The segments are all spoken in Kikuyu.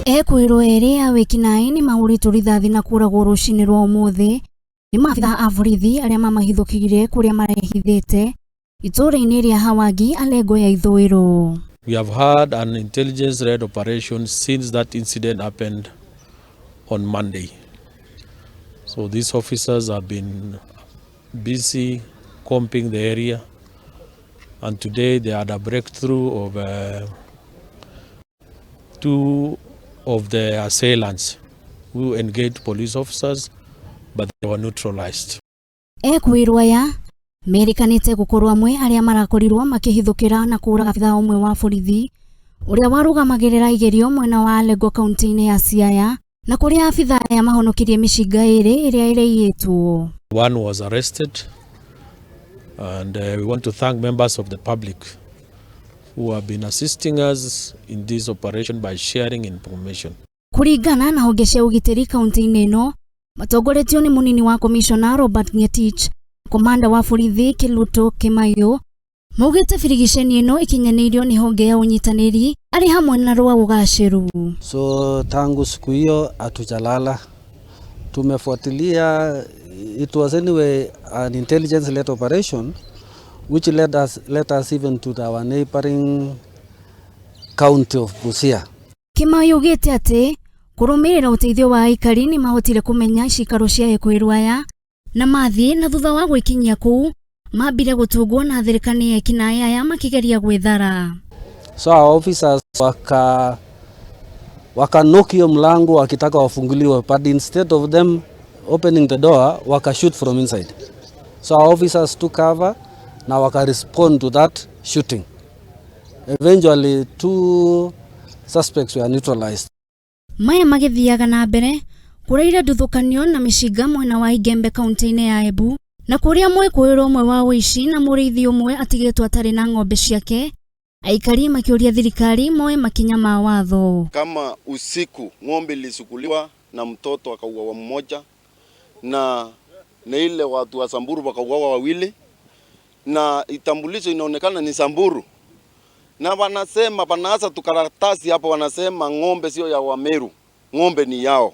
Ekwĩrwo erĩ a wĩkinaĩ nĩ mahũrĩtwo rithathi na kũragwo rũcinĩ rwa ũmũthĩ nĩ maabitha a borithi arĩa mamahithũkĩire kũrĩa marehithĩte itũũra-inĩ rĩa Hawangi, Alengo ya Ithũĩro. We have had an intelligence-led operation since that incident happened on Monday. So these officers have been busy combing the area, and today they had a breakthrough of two of the assailants who engaged police officers, but they were neutralized. Ekwĩrwo aya merĩkanĩte gũkorwo amwe arĩa marakorirwo makĩhithũkĩra na kũraga abithaa ũmwe wa borithi ũrĩa warũgamagĩrĩra igerio mwena wa Alego kaunti-inĩ ya Siaya na kũrĩa abithaa aya mahonokirie mĩcinga ĩrĩ ĩrĩa ĩraiyĩtwo. One was arrested, and we want to thank members of the public who have been assisting us in this operation by sharing information. Kũringana na honge cia ũgitĩri kaunti-inĩ ĩno matongoretio nĩ mũnini wa komishona Robert Ngetich, komanda wa borithi Kiluto Kimaiyo maugĩte birigiceni ĩno ĩkinyanĩirio nĩ honge ya ũnyitanĩri arĩ hamwe na rwa ũgacĩru. So tangu siku hiyo hatujalala, tumefuatilia. It was anyway an intelligence led operation which led us even to our neighboring county of Busia. Kimaiyo augĩte atĩ kũrũmĩrĩra ũteithio wa aikari nĩ mahotire kũmenya cikaro cia ekwĩrwo aya na mathiĩ na thutha wa gwĩkinyia kũu mambire gũtũngwo na thirika nĩ ekinaĩ aya makĩgeria gwĩthara. So our officers wakaknock hiyo mlango wakitaka wafunguliwe, but instead of them opening the door, wakashoot from inside. So our officers took cover na waka respond to that shooting. Eventually two suspects were neutralized. Maya magĩthiaga na mbere kũraire nduthũkanio na mĩcinga mwena wa Igembe kaunti-inĩ ya Embu na kũrĩa mwĩkũĩrwo ũmwe wa ũici na mũrĩithi ũmwe atigĩtwo atarĩ na ng'ombe ciake, aikari makĩũria thirikari moe makinya ma watho. Kama usiku ng'ombe ilisukuliwa na mtoto akauawa mmoja, na ile watu wa Samburu wakauawa wawili, na itambulisho inaonekana ni Samburu, na wanasema wanaanza tukaratasi hapo, wanasema ng'ombe sio ya Wameru, ng'ombe ni yao.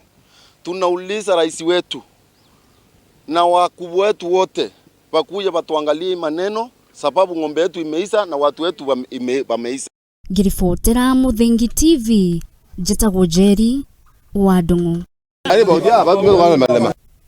Tunauliza rais wetu na wakubwa wetu wote wakuja watuangalie maneno, sababu ng'ombe yetu imeisha na watu wetu wameisha. Ngiribotera Muthingi TV, njĩtagwo Njeri wa Ndung'u.